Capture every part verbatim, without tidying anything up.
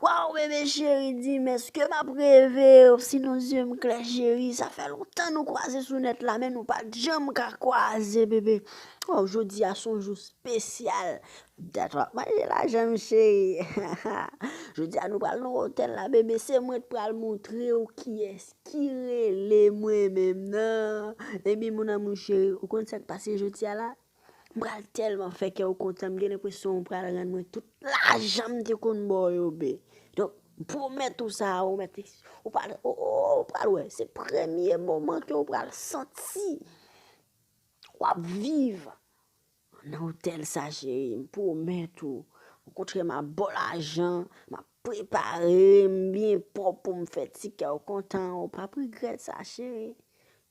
Waw, bebe cheri, di m, èske m ap reve? Sinon, zye m klè, cheri. Sa fè lontan nou kwaze sou nèt la, men nou pa t janm ka kwaze, bebe. Waw, jodi a se yon jou espesyal. Dat w ap manje lajan m, cheri. Jodi a nou pral nan otèl la, bebe. Se mwen k pral montre w kiyès ki rele mwen menm nan. Ebyen, mon amour cheri, ou konn sa k pase jodi a la? M pral tèlman fè kè w kontan, m gen lenpresyon w pral rann mwen tout lajan m te konn ba w yo, be. Donk, m pwomèt ou sa, ou mèt, ou pral, ou, ou, ou pral wè, se premye moman ke w pral santi w ap viv nan otèl sa, cheri. M pwomèt ou, okontrè, m ap ba w lajan, m ap prepare m byen pwòp pou m fè ti kè w kontan, ou p ap regrèt sa, cheri.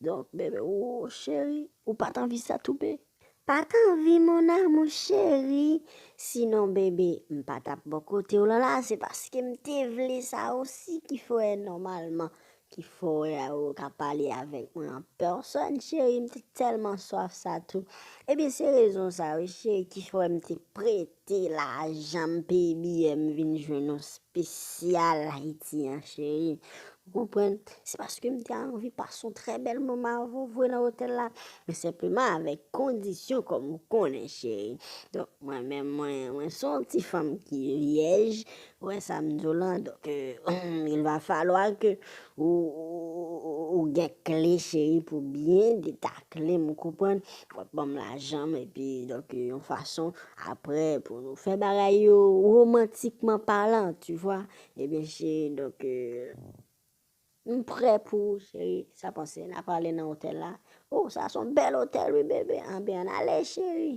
Donk, bebe, o, cheri, ou pa t anvi sa tou, be? Pa t anvi, mon amour chéri. Sinon, bebe, m pa t ap bò kote w lan la, se paske m te vle sa osi ki fè nòmalman, ki fè w ka pale avèk mwen an pèsòn, cheri, m te tèlman swaf sa tou. Ebyen, se rezon sa, wi, cheri, ki fè m te prete lajan m, peye biyè m vin jwenn ou espesyal Ayiti an, cheri. Ou konprann? Se paske m te anvi pase yon trè bèl moman avè w vre nan otèl la. Men senpleman avèk kondisyon, kòm ou konnen, cheri. Donk, mwen menm, mwen, mwen se yon ti fanm ki vyèj. Ou wè sa m di w lan? Donk, euh, il va falloir que ou, ou, ou, ou gen kle, cheri, pou byen detakle m, ou konprann? W ap ban m lajan m, epi, donk, yon fason, apre, pou nou fè bagay yo romantikman palan, tu vois. Ebyen, cheri, donk, euh, m prè pou ou, cheri. Sa panse, n a prale nan otèl la? Oh, sa se yon bèl otèl, wi, bebe. Anben, ann ale, cheri.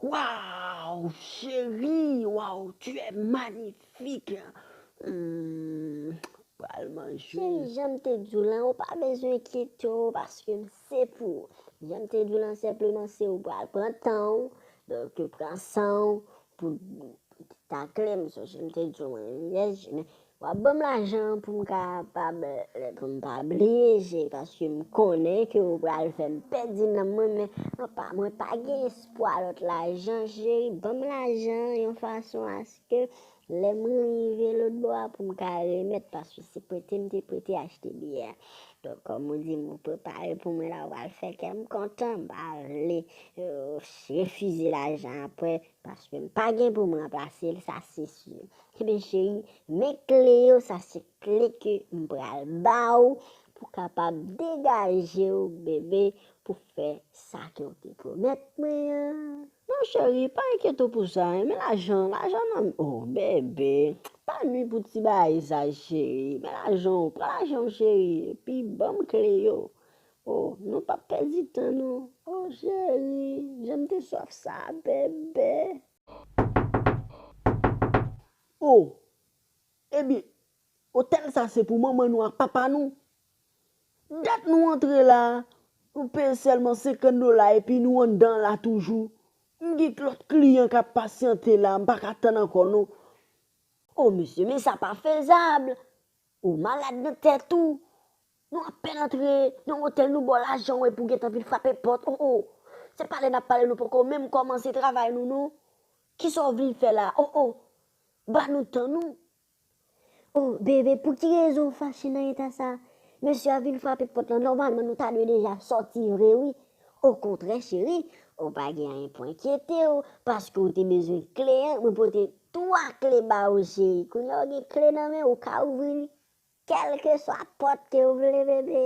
Waw, chérie, waw, tu es magnifique. Hmm, pral manje. Cheri, jan m te di w lan, ou pa bezwen enkyete w, paske m se pou ou. Jan m te di w lan, senpleman, se ou pral pran tan w, donk, pran san w pou takle m, sonje m te di w mwen vyèj, men w ap ban m lajan pou m kapab, pou m pa bliye, cheri, paske m konnen ke ou pral fè m pèdi nanm mwen, men mwen pa, mwen pa gen espwa lòt lajan, cheri, ban m lajan yon fason aske lè m rive lòt bò a pou m ka remèt, paske se prete m te prete achte biyè a. Donk, kòm ou di m ou prepare pou mwen la, ou pral fè kè m kontan, m pa vle, euh, refize lajan apre. Paske m pa gen pou m ranplase l, sa se si. Ebyen, cheri, men kle yo, sa se kle ke m pral ba w pou kapab degaje w, bebe, pou fè sa ke w te pwomèt mwen an. Non, cheri, pa enkyete w pou sa, en. Men lajan, lajan nan, oh, bebe, pa nwi pou ti bagay sa, cheri. Men lajan w, pran lajan w, cheri, epi ban m kle yo. Oh, nou p ap pèdi tan, non. Oh, cheri, jan m te swaf sa, bebe. Oh, ebyen, otèl sa se pou manman nou ak papa nou. Dat nou antre la, nou peye sèlman senkant dola epi nou anndan la toujou. M gen lòt kliyan k ap pasyante la, m pa ka tann ankò, non. Oh, mesye, men sa pa fezab. Ou malad nan tèt ou. Nou apèn antre nan otèl, nou ba w lajan w epi w gentan vin frape pòt. Oh, oh. Se pale n ap pale, nou poko menm kòmanse travay nou, non. Kisa w vin fè la? Oh, oh. Ba nou tan nou. Oh, bebe, pou ki rezon w fache nan eta sa? Mesye a vin frape pòt lan. Nòmalman, nou ta dwe deja sòti vre, wi. Okontrè, cheri, ou pa gen anyen pou enkyete w, paske w te bezwen kle an, mwen pote twa kle ba ou, cheri. Kounye a w gen kle nan men w, ou ka ouvri li. Kèlkeswa pòt ke w vle, bebe.